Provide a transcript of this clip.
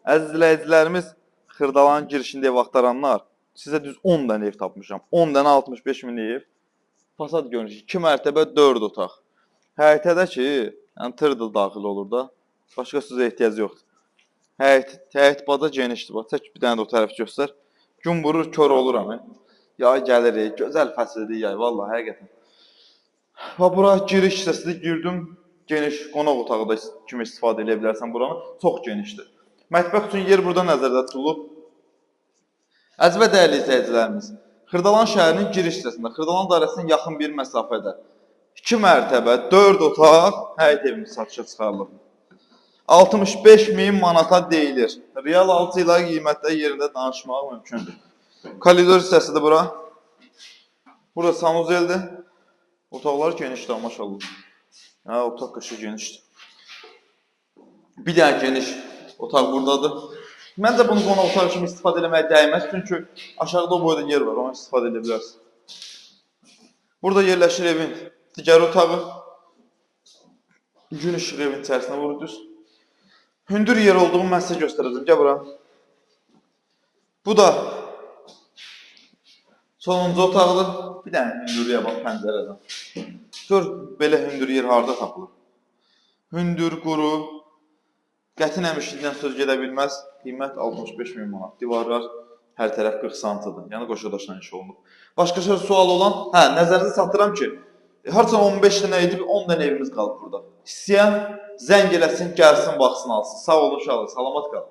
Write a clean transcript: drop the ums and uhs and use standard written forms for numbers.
Əziz izləyicilərimiz, Xırdalanın girişində ev axtaranlar, sizə düz 10 dənə ev tapmışam. 10 dənə 65 min ev. Fasad görünüşü 2 mərtəbə 4 otaq. Həyətə də ki, yəni tır da daxil olur da. Başqa sözə ehtiyac yoxdur. Həyət baca genişdir. Bax, çək bir dənə də o tərəf göstər. Gün vurur, kör oluram. Yay gəlir, gözəl fəsildir yay, vallahi həqiqətən. Və bura giriş hissəsidir. Girdim, geniş qonaq otağı da kimi istifadə edə bilərsən buranı. Çox genişdir. Mətbəx üçün yer burada nəzərdə tutulub. Əziz və dəyərli izləyicilərimiz, Xırdalan şəhərinin giriş hissəsində, Xırdalan dairəsinin yaxın bir məsafədə 2 mərtəbə, 4 otaq həyət evimiz satışa çıxarılıb. 65 min manata deyilir. Real alıcı ilə qiymətdə yerində danışmaq mümkündür. Koridor hissəsidir bura. Burada sanuzeldir. Otaqlar genişdir, maşallah. Hə, otaq qışı genişdir. Bir dənə geniş otaq buradadır. Məncə bunu qonaq otağı kimi istifadə eləməyə dəyməz, çünki aşağıda o boyda yer var, onu istifadə edə bilərsin. Burada yerləşir evin digər otağı. Gün işığı evin içərisinə vurur düz. Hündür yer olduğunu mən sizə göstərəcəm. Gəl bura. Bu da sonuncu otaqdır. Bir dənə hündürlüyə bax pəncərədən. Gör, belə hündür yer harda tapılır? Hündür, quru, qəti nəmişlikdən söz gedə bilməz. Qiymət 65 min manat. Divarlar hər tərəf 40 santıdır. Yəni qoşa daşla inşa olunub. Başqa söz sual olan, hə, nəzərinizə çatdıram ki, harca 15 dənə idi, 10 dənə evimiz qalıb burada. İstəyən zəng eləsin, gəlsin, baxsın, alsın. Sağ olun, uşaqlar, salamat qalın.